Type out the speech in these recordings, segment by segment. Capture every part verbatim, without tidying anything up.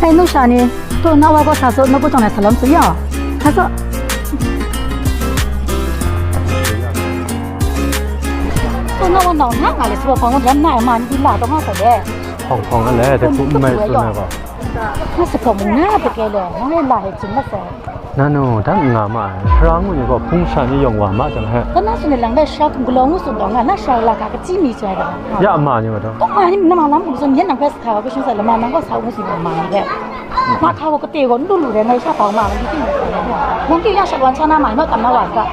Ai, nu sha ni, to na wa gaw sa tsun, nu pu tawng na sa lawm tsun yaw. Sa tsun. To na wa nawng na nga le, sa wa hpawng lam na ai ma ni di la taw nga sa le. Hpawng hpawng a le, de pu n mai tsun ai gaw. Nga sa hpawng na de ke le, nang e la he chin na sa. Nanu, dan n nga ma ai. Sara ngu ni gaw hpung sha ni yawng wa ma jang he. Kana sung ni lang bai sha hpung galaw ngu tsun taw nga, na sha la ka kachyi mi chyai da. Ya ma ni wa taw. Kawng ma ni nama lam hpung tsun, yan nang hpe sa hka wa, kashung sa lama nang gaw sa ngu tsun ma ni hpe. Ma hka wa kate gaw n lu lu rai, ngai sha hpa wa ma ni hpyi ni. Nang hpyi ya sha wan sha na ma ni, ma kam na wa sa.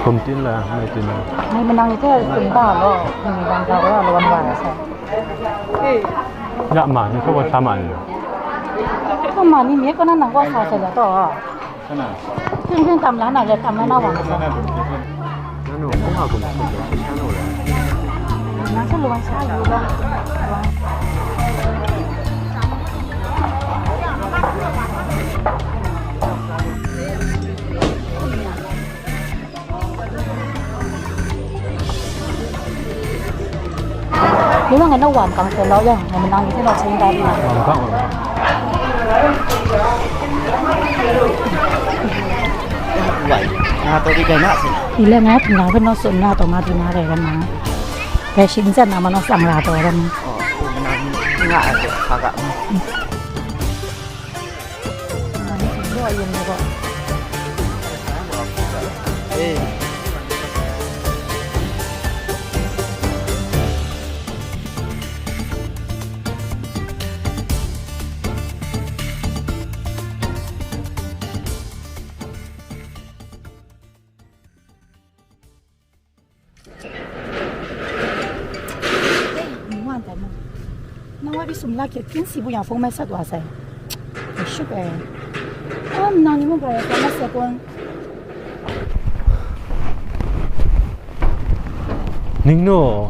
Kum tin la, mai tin la. Ngai manang ni hte tsun ba law, ngai manang hta wa law wan wa na sai. Ya ma ni, hkawhkam sa ma ni. Hkawhkam ma ni, mi kaw na nang kaw sa sai la taw. Hpring hpring tam la na le, tam la na wa na sa. Nanu, hkawhkam ma ni, hkawhkam ma ni. Nang hte lawang sha yu law. Ni nang ngai na wa makang hte lau yang, ngai manang ni hte nau hte yin tai na. Wa makang, wa makang. Wai, nga taw di kai na sin. Ni le ngai hpung na hpe nau tsun na taw nga di na rai ram na. Dai shi n tsat na ma nau tsang ra taw ram na. Oh, hpung na nga ai hpe hpa ga. Nang wa bi sum la kit, hpyen si bu yang hpung mai sat wa sai. Shuk e. Am, nang ni mung ga ya sa ma sa kun. Ningnu,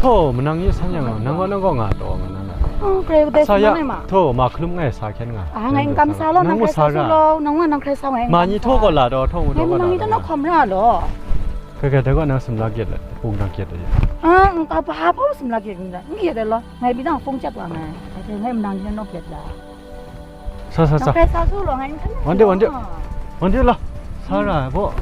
tho, manang ye san yang, nang gaw, nang gaw nga taw, nga nang nga. Oh, kare kare sa ya, ma. Tho, ma hkalum ngai sa hkyen nga. Ah, ngai n kam sa law, nang hkrai sa su law, nang wa nang hkrai sa ngai. Ma ni tho gaw la taw, tho ngu taw gaw la taw. Nang ni taw na hkawm ra law. Hkrai hkrai dai gaw nang sumla gyet let, hpung nang gyet let. Ah, n ka ba hpa sumla gyet n da. N gyet let law. Ngai bi nang hpung chyat wa ngai. Ngai manang ni nang gyet la. Sa, sa, sa. Nang hkrai sa su law, ngai n hkan. Wan de, wan de. Wan de law. Sa ra ai baw.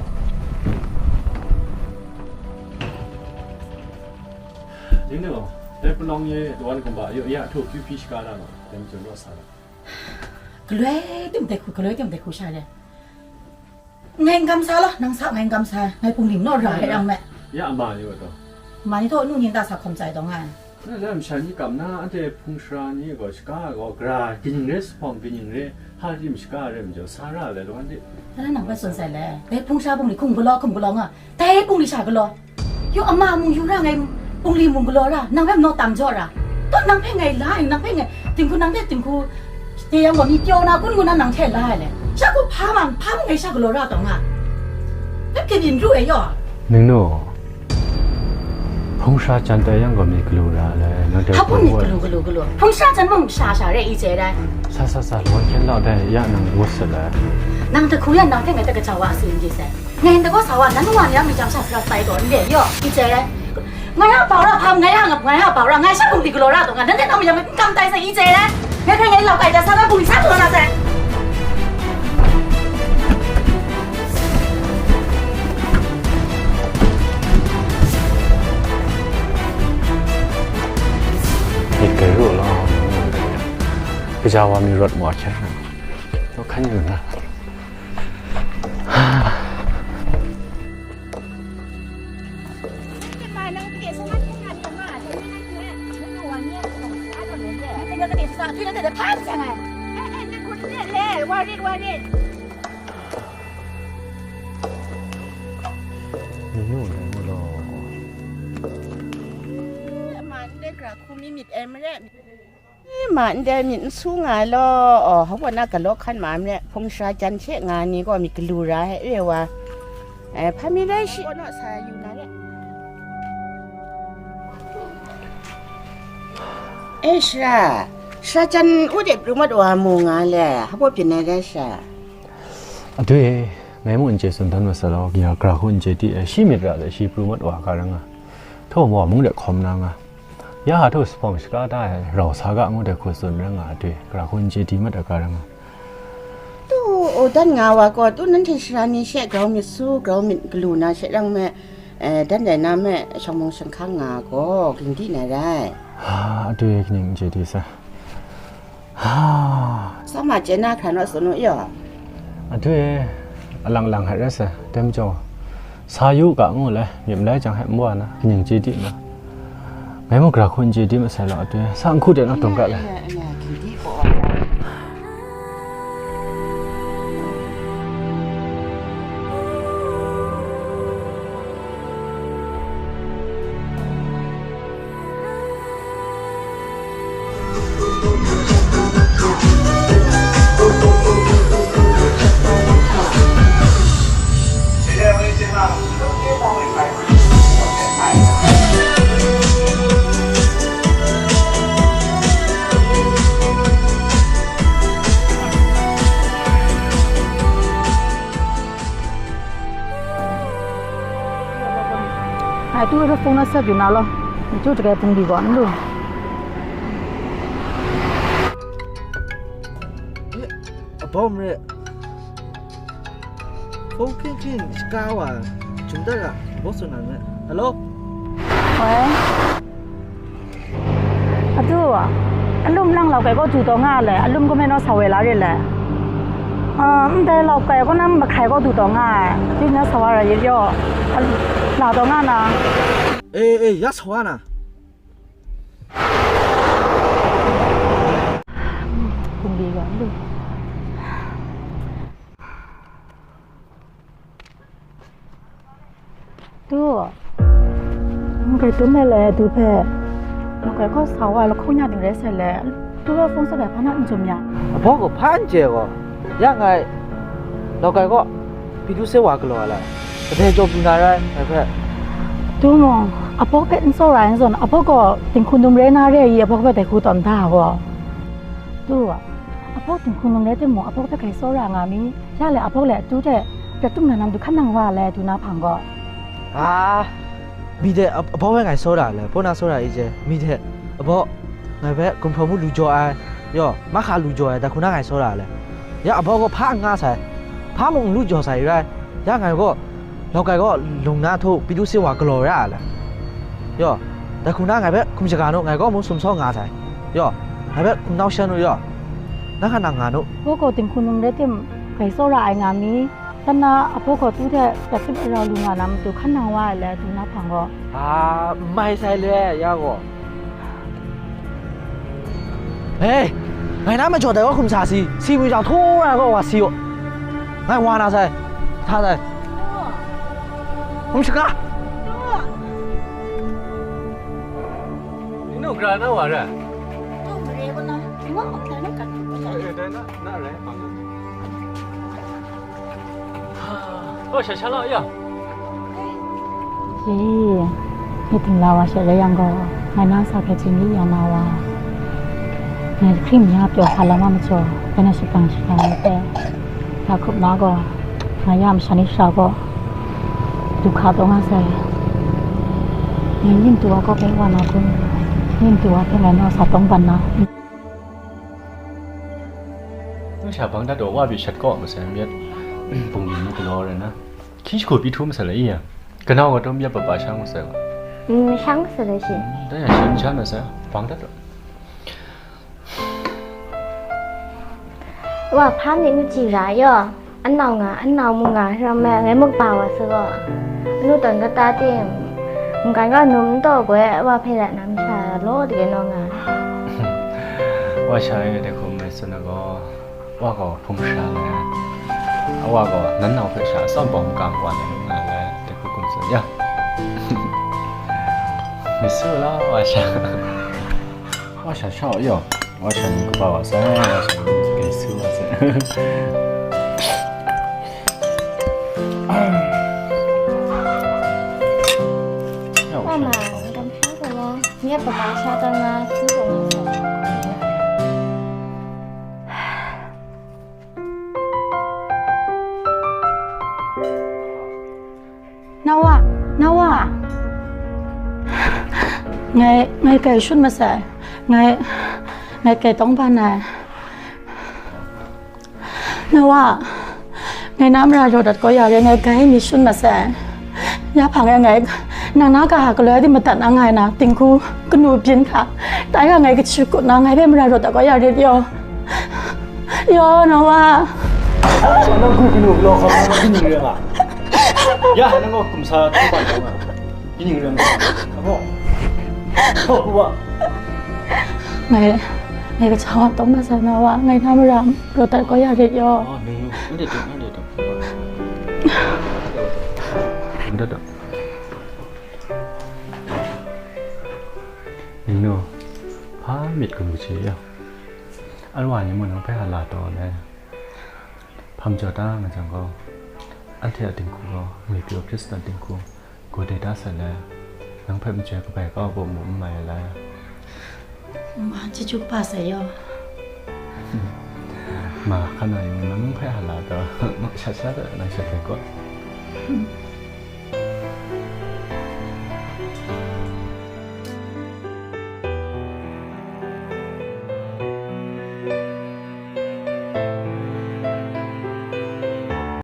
Ding de law. Dai palawng ye, wan kumba, yo, ya, htu, kyu hpyi shaka ra law. Dai majaw law sa ra. Galoi tim dai hku, galoi tim dai hku sha le. Ngai n kam sa law, nang sa ngai n kam sa, ngai pungli naw ra ai rang me. Ya ma ni wa taw. Ma ni taw nu ning ta sa hkawm tsai taw nga ai. Na lam sha ni kam na, anhte hpung sara ni gaw shaka gaw, gara kaning re, sahpawng kaning re, ha rim shaka re majaw, sa ra le law, anhte. Tara nang hpe tsun sai le, dai hpung sara pungli hkum galaw, hkum galaw nga, dai pungli sha galaw. Yu ama mung yu ra ngai, pungli mung galaw ra, nang hpe maw tam jaw ra. Taw nang hpe ngai la, nang hpe ngai, dinghku nang hte dinghku, de yang gaw mi pyaw na kun ngu na nang hte la ai le. Sha gaw hpa man, hpa mung ngai sha galaw ra taw nga. Hpe byin ru ai yaw. Ningnu, hpung sara jan tai yang gaw mi galu ra le, nang hte hpa mung mi galu, galu, galu. Hpung sara jan mung sha sha re i chye dai. Sa, sa, sa, law hkyen lau dai, ya nang ngut sat ai. Nang hkru yan nang hte ngai hte kaja wa a tsun n di sai. Ngai n dagaw sa wa, nan wa ni a myit jang sha sara sai taw n de yaw, i chye rai. Ngai a bau ra hpa, ngai a ngap, ngai a bau ra, ngai sha bungli galaw ra taw, nga nan de nang myit jang n kam tai sai, i chye rai. Ngai hpe ngai lau kai da sa na bungli sa taw na sai. Myit kai ru law, kaja wa mi rawt maw hkyen, naw hkan yu na. Ma ndai myit n su nga law, oh, hpa na galaw hkan ma ai re, hpung sara jan hte nga ai ni gaw myit galu ra ai re wa. Eh, hpa mi rai shi, kaw naw sa yu na re. Eh, sara, sara jan u de pru mat wa mu nga le, hpa byin ai rai sara. Adoi, ngai mung n chye tsun dan wa sa law, ya gara hku n chye di, eh, shi myit ra le, shi pru mat wa hka ra nga. Htaw maw mung de hkawm na nga, ya ha htaw sa hpawng shaga da ai rau sa ga ngu de hku tsun ra nga, a doi, gara hku n chye di mat ai ga ra nga. Tu, o, dan nga wa gaw, tu nanhte sara ni she grau myit su, grau myit galu na she rang me, eh, dan dai na me, shawng mung shang hkang nga gaw, ging di na rai. Ha, a doi kaning n chye di sa. Ha. Sa ma chye na hkra naw tsun u yaw. A doi, alang lang hte rai sa, dai majaw, sa yu u ga ngu le, myit malai jang hte nwa na, kaning chye di ma. Ngai mung gara hku n chye di masai law, a doi, sa n hku de naw dum ga le. Anya, anya, anya, ging di gaw. Ai, tu hpe phone na sat yu na law. Myu tut dai bungli gaw n lu. Abawm re. Phone hkring hkring shaka wa, jum dat ra, bawk tsun na re. Hello? Wai. Adu, alum nang laukai kaw du taw nga le, alum gaw me naw sa wai la re le. Ah, ndai laukai kaw nang mahkai kaw du taw nga ai, du na sa wa ra ye yaw, la taw nga na. Eh, eh, ya sa wa na. Bungli gaw lu. Tu, n grai dum ai le, du hpe, laukai kaw sa wa ai lahkawng nya ding rai sai le, du hpe phone sat ai hpa na n jum ya. Abawk gaw hpa n chye gaw, ya ngai, laukai kaw, Pyi du se wa galaw ai lai, kadai jaw pru na rai, ngai hpe. Tu mung, abawk hpe n tsawra ai n zawn, abawk gaw dinghku num rai na re ai, abawk hpe dai hku tawn da ai gaw. Tu, abawk dinghku num rai timung, abawk hpe grai tsawra nga mi? Ya le, abawk le atu hte, prat tum na nam du hkan nang wa le, du na hpang gaw. A, mi de, ab-, abawk hpe ngai tsawra le, hpaw na tsawra i je, mi de, abawk, ngai hpe gumhpraw mu lu jaw ai, yaw, mahka lu jaw ai, dai hku na ngai tsawra le. Ya, abawk gaw hpa n nga sai, hpa mung n lu jaw sai rai, ya ngai gaw, Laukai gaw lung na htu Pyi du se wa galaw ra ai le. Yaw, dai hku na ngai hpe hkum shaga nu, ngai gaw mung sumsawng nga sai. Yaw, ngai hpe hkum nau shan u yaw. Nang hka nang nga nu. Hpaw gaw dinghku num rai tim, grai tsawra ai nga mi? Tan na ahpaw gaw tu hte prat tim arau lu nga na matu hkan nang wa ai le, du na hpang gaw. A, n mai sai le, ya gaw. Hei, ngai na majaw dai wa hkum sa si, si mu jang htaw na gaw wa si u. Ngai wa na sai, sa sai. Hkum shaga. Ni nau gara na wa re? Eh, eh, dai na, na re, bang na. Gaw sha sha lau ya. Ji, ngai ting la wa she rai yang gaw, ngai na sa hpe chye mi ya na wa. Ngai hkring mi a pyaw sa lam a majaw, dai na shapang shapang ai hpe, ga hkrup na gaw, ngai ya masha ni shara gaw, du hka taw nga sai. Ngai ning tu wa gaw bai wa na kun, ning tu wa hpe ngai na sa tawng ban na. Nang sha bang dat daw, wa pyi shat kaw masai myit, bungli ni galaw rai na. Hkying jahku pyi htu masai la i ya? Kanau gaw taw myit papa sha masai gaw. Mm, sha masai la shi. Mm, dan ya shi n sha masai, bang dat daw. Wa hpa myit n chyi ra yaw. Anau nga, anau mu nga, ram me, ngai muk ba wa sa gaw, anu tawn kata ting, mungkan ga num n taw goi, wa hpe rai na masha law dage naw nga. Wa sha e, dai hku mai tsun ai gaw, wa gaw hpung sha ai, wa gaw nan nau hpe sha atsawm bawng gang wa na nga ai, dai hku hkum tsun ya. Myit su la, wa sha. Wa sha sha yaw, wa sha ni kaba wa sai, wa sha ni kai su wa sai. Ya, wa sha ni kaba wa sai. Mama, ngam sha gaw, nye papa sha tawn na su gaw nga sai. Nawa, nawa. Ngai, ngai kai shut masai. Ngai, ngai kai tawng ban ai. Ngai wa, ngai na mara raw dat kau ya re, ngai kai mi shut masai. Ya hpang e ngai, nang na kaha galoi di madat na ngai na, dinghku, kanu byin hkra, tai ga ngai kachi kut na, ngai hpe mara raw dat kau ya re yaw. Yaw, nang wa. Nang hku kanu galaw hkam na, hku kanu ring a? Ya, nang gaw kumsa tawng ban taw nga. Kaning rai nna, abo, abo, kuwa. Ngai, ngai kachang wa tawng masai na wa, ngai na mara raw dat kau ya re yaw. Oh, nang, nang de tawng, nang de tawng. Nang de tawng. Ningnu, hpa myit kabu hte yaw. Awa ni mung nang hpe a la taw ai. Hpa majaw ta nga jang gaw, anhte a dinghku gaw, ngwi pyaw Hkristan dinghku, gawde da sai le, nang hpe machyoi kabai kau a baw mu n mai ai le. Ma, chyeju kaba sai yaw. Ma, hkan na yung nang hpe a la taw, ma sha sha de nang sha hpe gaw.